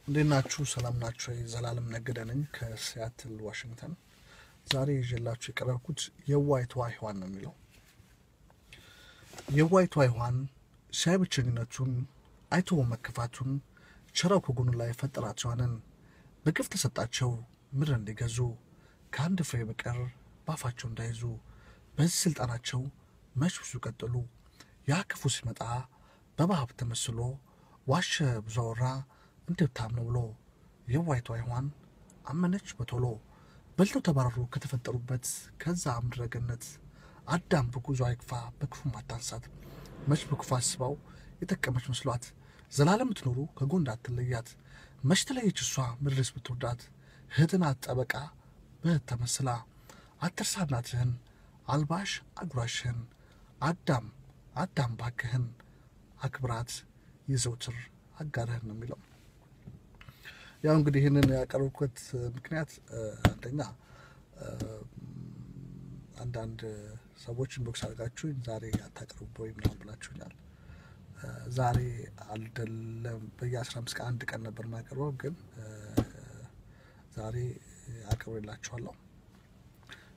እንዴት ናችሁ? ሰላም ናችሁ? ዘላለም ነገደ ነኝ ከሲያትል ዋሽንግተን። ዛሬ ይዤላችሁ የቀረብኩት የዋይቷ ሔዋን ነው የሚለው። የዋይቷ ሔዋን ሲያይ ብቸኝነቱን አይቶ መከፋቱን ቸራው ከጎኑ ላይ ፈጠራት ሔዋንን በግፍ ተሰጣቸው ምድር እንዲገዙ ከአንድ ፍሬ በቀር ባፋቸው እንዳይዙ። በዚህ ስልጣናቸው መች ብዙ ቀጠሉ። ያ ክፉ ሲመጣ በእባብ ተመስሎ ዋሸ ብዙ አወራ እንድታም ነው ብሎ የዋይቷ ሔዋን አመነች በቶሎ። በልተው ተባረሩ ከተፈጠሩበት ከዛ ምድረ ገነት። አዳም በጉዞ አይግፋ በክፉም አታንሳት። መች በክፉ አስባው የጠቀመች መስሏት ዘላለም ትኖሩ ከጎን እንዳትለያት። መች ተለየች እሷ ምድርስ ብትወዳት እህትን ጠበቃ በእህት ተመስላ። አትርሳ እናትህን አልባሽ አጉራሽህን አዳም አዳም ባክህን አክብራት የዘውትር አጋርህን ነው የሚለው። ያው እንግዲህ ይህንን ያቀረብኩት ምክንያት አንደኛ አንዳንድ ሰዎች inbox አድርጋችሁኝ ዛሬ አታቀርቡ ወይ ምናምን ብላችሁኛል። ዛሬ አይደለም፣ በየ15 ቀን አንድ ቀን ነበር የማቀርበው፣ ግን ዛሬ አቅርቤላችኋለሁ።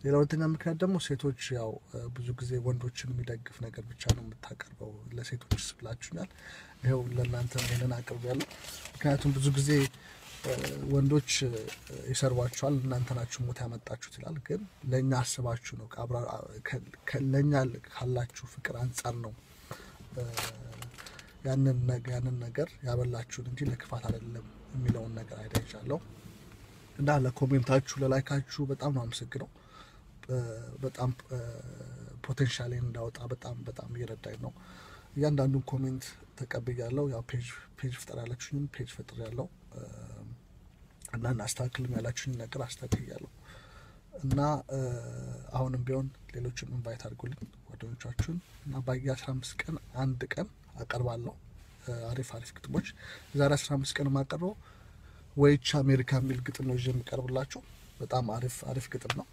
ሌላ ሁለተኛ ምክንያት ደግሞ ሴቶች ያው ብዙ ጊዜ ወንዶችን የሚደግፍ ነገር ብቻ ነው የምታቀርበው፣ ለሴቶችስ ብላችሁኛል። ይኸው ለእናንተ ይህንን አቅርቤያለሁ። ምክንያቱም ብዙ ጊዜ ወንዶች ይሰርቧቸዋል፣ እናንተ ናችሁ ሞት ያመጣችሁት ይላል። ግን ለእኛ አስባችሁ ነው፣ ለእኛ ካላችሁ ፍቅር አንጻር ነው ያንን ነገር ያበላችሁን እንጂ ለክፋት አይደለም የሚለውን ነገር አይዳይቻለሁ። እና ለኮሜንታችሁ ለላይካችሁ በጣም ነው አመሰግነው። በጣም potential ኤን እንዳወጣ በጣም በጣም እየረዳኝ ነው። እያንዳንዱን comment ተቀብያለሁ። ያው page ፍጠር ያላችሁኝም page ፈጥር ያለው እና አስተካክልም ያላችሁኝ ነገር አስተካክያለሁ። እና አሁንም ቢሆን ሌሎችን invite አድርጉልኝ ጓደኞቻችሁን እና በየ15 ቀን አንድ ቀን አቀርባለሁ አሪፍ አሪፍ ግጥሞች። ዛሬ 15 ቀን የማቀርበው ወይቻ አሜሪካ የሚል ግጥም ነው ይዤ የሚቀርብላችሁ። በጣም አሪፍ አሪፍ ግጥም ነው።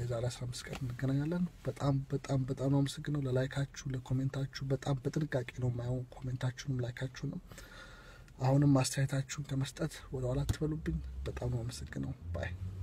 የዛሬ 15 ቀን እንገናኛለን። በጣም በጣም በጣም ነው አመሰግነው ለላይካችሁ፣ ለኮሜንታችሁ። በጣም በጥንቃቄ ነው የማየው comment ኣችሁንም like ኣችሁንም። አሁንም አስተያየታችሁን ከመስጠት ወደ ኋላ አትበሉብኝ። በጣም ነው አመሰግነው። Bye።